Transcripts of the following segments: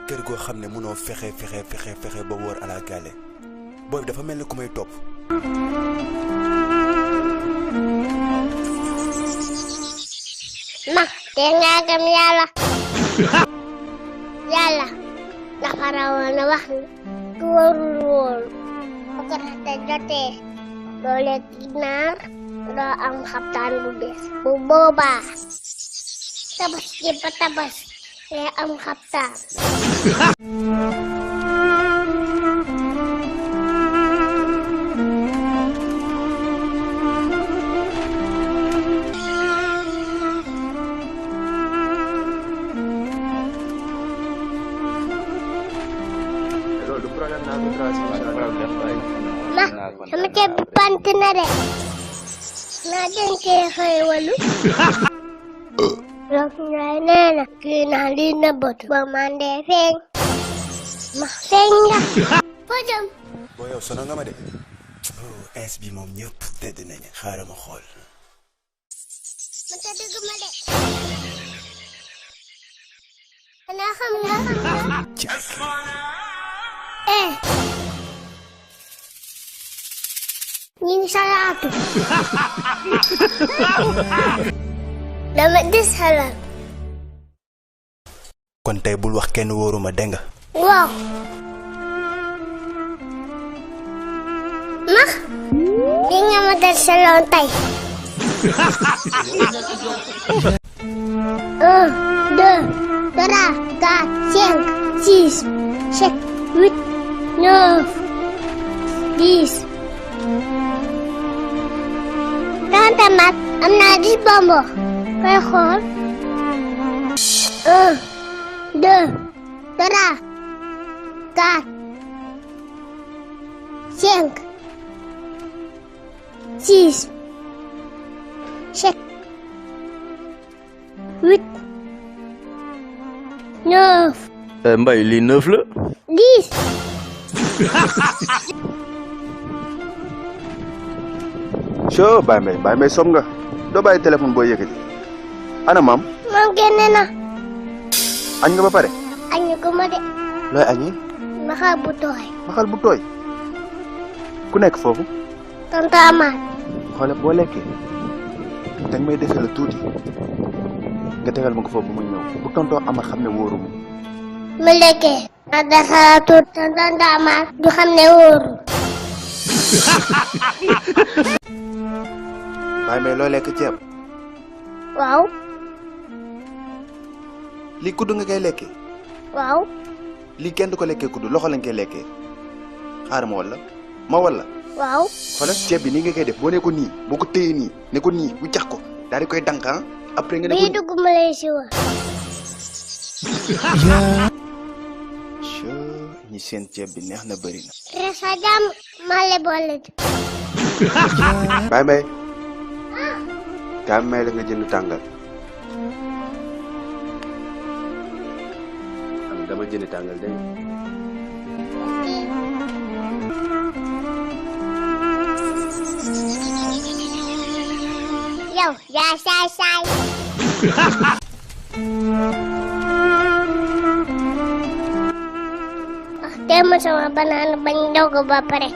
kër goo xam ne mënoo fexe ba wóor ala gaale booy bi dafa mel ni ku may topp. ma te nga gëm yàlla. yàlla dafa rawoon wax ni ku warul wóolu bu ko te jotee doo lekk ginaar doo am xabtaan bu bees bu boobaa tabaski ba tabaski day am xabtaan. ma sama ceeb bi pant na de naa denkee xëywalu Roog Njaay nee na kii naa lii nëbbatu ba man dee feeñ ma feeñ nga foo jëm boo yow sono nga ma de ins bi moom ñëpp tedd nañu xaaral ma xool ma ca dëgg ma de xanaa xam nga ñu ngi salaatu dama dis xalaat kon tey bul wax kenn wóoruma dégg nga. waaw max di nga ma dal salon tey 1 2 3 4 5 6 7 8 9 10 Tante Mat am naa 10 bonbon koy xool 1 2 3 4 5 6 7 8 9 Mbaye lii 9 la. 10 soo Baye Mbaye som nga doo bàyyi téléphone boo yëkkati ana maam. maam génne na. añ nga ba pare. añu ko ma de. looy añi. maxal bu tooy. maxal bu tooy. ku nekk foofu. Tante Amath. xoole boo lekkee danga may defee la tuuti nga tegal ma ko foofu bu ma ñëw bu tontoo Amath xam ne wóoruma. ma lekkee. nga defal tuuti. Tante Amath du xam ne wóoru. Baye loo lekk ceeb. waaw. lii kudd nga koy lekkee. waaw. lii kenn du ko lekkee kudd loxo lañ koy lekkee xaaral ma walla waaw. xoolal ceeb bi nii nga koy def boo ne ko nii boo ko téyee nii ne ko nii bu jax ko daal di koy dank après nga ne ko. bii dugg ma lay si wa. ñi seen ceeb bi neex na bëri na. resa jàmm maa le boole ji. Baye kaa may la nga jënd tàngal. dama jënd tàngal dégg nga. yow yaa saay. dem sama banana bañ dogu ba pare.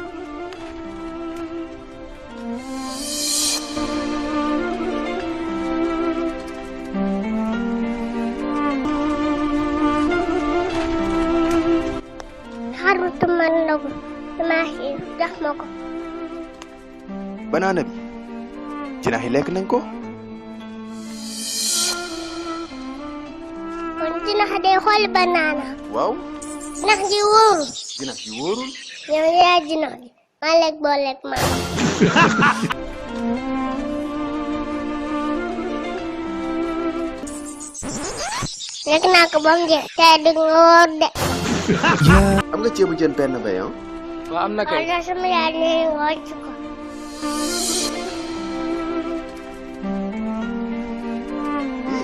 xarutu man dogu dama xiif jox ma ko. banana bi jinax yi lekk nañ ko. kon jinax day xool banana. waaw. jinax ji wóoru. jinax ji wóorul. yow yaa jinax ji maa lekk boo lekk ma. lekk naa ko ba mu jeex. tey di nga wóor de. am nga ceebu jën benn bay ah. waaw am na kay. wala sama yaay ne wàcc ko.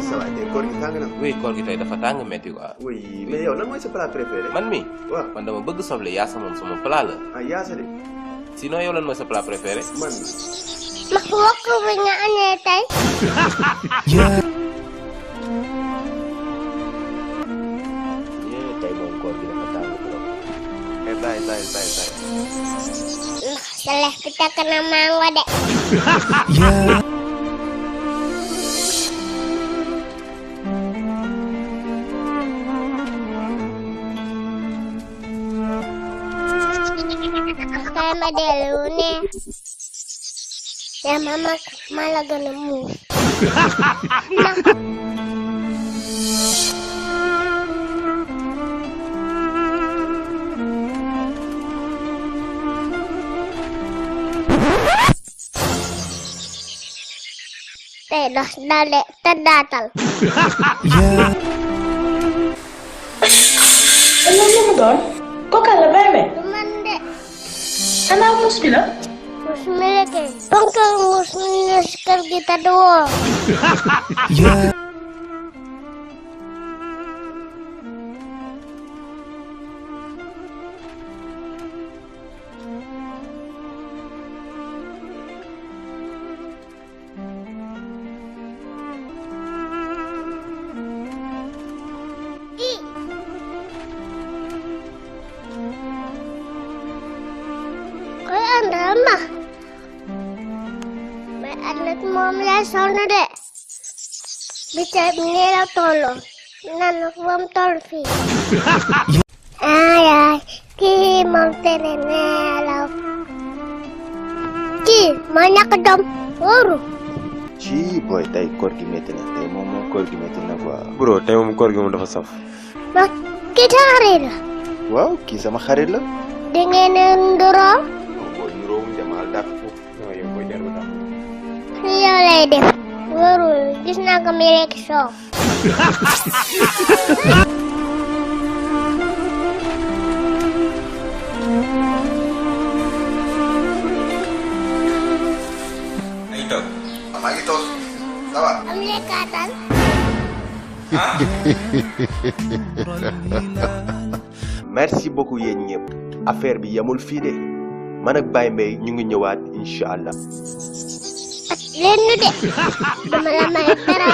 ça va tey koor gi tàng na. oui koor gi tey dafa tàng metti quoi. oui mais yow lan mooy sa plat préféré. man mi waaw man dama bëgg soble yaasa moom sama plat la. ah yaasa de. sinon yow lan mooy sa plat préféré. man. ma wokk bi nga añee tey. tey moom Salah kita kena mangga dek. Kayak model nih. Ya mama malah gonna move. Dah dalek terdatal. Ano doon? Kok kala Baye me? Mande. Anak mus bila? Mus miliki. Pangkal mus sekar kita doang. Drama. May anak mo mula sana dek. Bisa mengira tolong. Nanak wam tolfi. Ay, ki mau terenela. Ki, mana kedom? Oru. ci boy tay koor gi metti na tay moom koor gi metti na quoi. bro tay moom koor gi moom dafa saf. Mak kita hari la. waaw kii sama xarit la. Dengan ndoro. booy niroowuñ demal dàq foofu. non yow booy jar ba dàq. Yow lay def. Warul gis naa ko mi rek soof. maa ngi toog ça va. Am lekkaatal. merci beaucoup yéen ñëpp affaire bi yamul fii de man ak Baye Mbaye ñu ngi ñëwaat incha allah. Leen nu de. Dama la may dara.